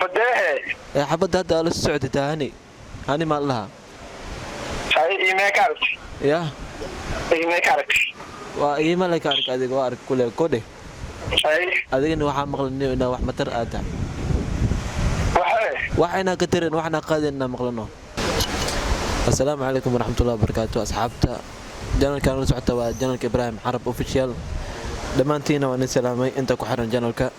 Xabadeehe. Ee xabadda hadda aa la socotay hani hani maa la dhahaa. Hay, iimee ka aragtay? Yah. Iimee ka aragtay? Waa iima laka ark adiga waa ark kule kodhe. Hay. Adigana waxaa maqlan inaa wax matar aad tahay. Waxee? Wax inaa ka tarin waxna qaadin inaa maqlano. Assalaamu calaykum waraxmatullahi wabarakaatu asxaabta janalkan la socota waa janalka Ibraahim Carab Official. Dhammaantiina waan idin salaamay inta ku xiran janalka.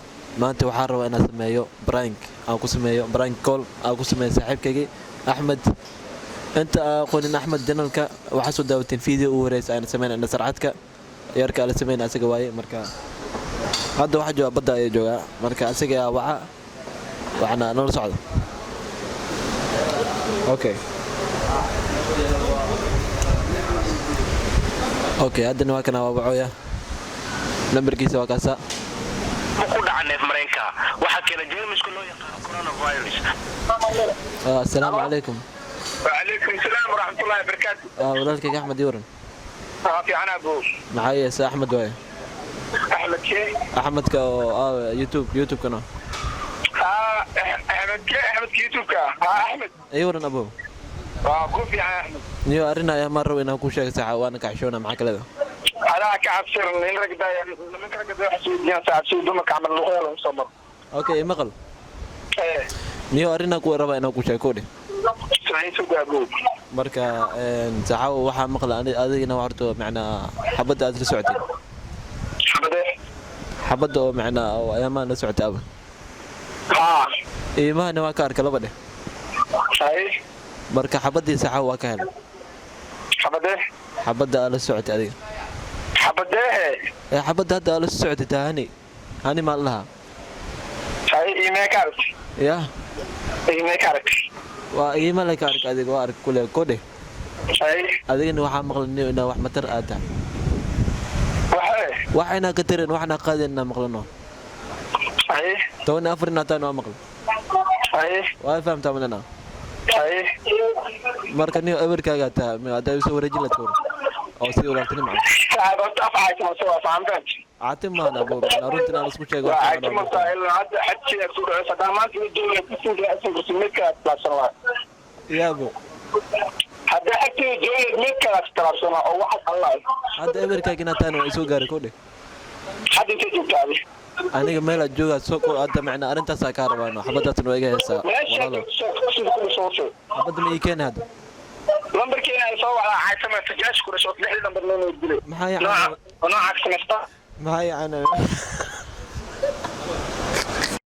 Maanta waxaan rabaa inaan sameeyo prank, aan ku sameeyo prank call aan ku sameeyo saaxiibkaygii Axmed. Inta aan aqoonin Axmed janalka waxaa soo daawateen video ugu horeysa aan sameyn indha sarcadka yarka ala sameyn asaga waaye. Marka hadda waxaa jooga badda ayaa joogaa, marka asaga ayaa waca waxna nala socda. Okay, okay, haddana waa kana waa wacoya, nambarkiisa waa kaasa. Ku dhaca neef mareenka waxaa keena jeermisku loo yaqaano coronavirus. Assalaamu calaykum. وعليكم السلام ورحمة الله وبركاته. Walaalkayga Axmed Yuran. في عنا أبو. Maxaa yeese Axmed waaye. أحمد كي؟ Axmedka oo YouTube YouTube-kana. ها أحمد كي، أحمد كي يوتيوب كا، ها أحمد. Yuran abow. آه كوفي عن أحمد. Niyo arrin ayaa maan rabo inaan kuu sheego saxa waana kaxshoona maxaa kaleda. أنا كعبسر من رقدا من رقدا حسود يا سعد سود دمك عمل لغة ومصمم. Okay, maqal. إيه. Niyo arrinaa ku rabaa inaan kuu sheego kodhe. سعيد سود أبو. Marka saxa waxaa maqla adigina waa horta macnaa xabadda aad la socotay. حمد. Xabadda oo macnaa oo ayaamaan la socotay aba. ها. Iimahana waa ka arka laba dheh. هاي. Marka xabaddii saxa waa ka helay. حمد. Xabadda aad la socotay adiga. حمديه. Ee xabadda hadda aad la socotay hani hani maa la dhahaa. هاي إيميل كارت. Yah. إيميل كارت. Waa iima laka ark adiga waa ark kule kodhe. هاي. Adigana waxaa maqlan inaa wax matar aad tahay. وحي. Wax inaa ka tarin waxna qaadin inaa maqlano. هاي. 14 inaa tahan waa maqlan. هاي. Waa fahamtaa manana. هاي. Marka niyo eberkaagaa tahay haddaa isoo wareejin laad kawar oo si walaaltinimo ah. صعب أفعل كما سوى فهمت. Caati maahan abo macnaa runtii inaan isku sheego wax waa fiican oo caafimaadka ilaa hadda xadkeeda ku dhacaysa hadaa maanta la doonaya kusinka asankursi midkaas talaabsan waa. Yaa abo. Haddaa xagteeda doonaya midkaas talaabsan oo waxaas alla. Hadda eberkaaga inaa tahan waa isoo gaaray kodhe. Hadda intay joogta adi? Aniga meel aad joogaa soo ko hadda macnaa arrintaasaa kaa rabaano xabaddaasna waa iga heesaa meesha walaalo. joogto kusinka soo soo. Xabadda ma ii keeni hadda? Lambarkeena ay soo wacdaa caysama tajaash ku dhasho lixda lambar loo dilay. Maxaa nooca yacni? Nooca samaysta. Maxaa yacni?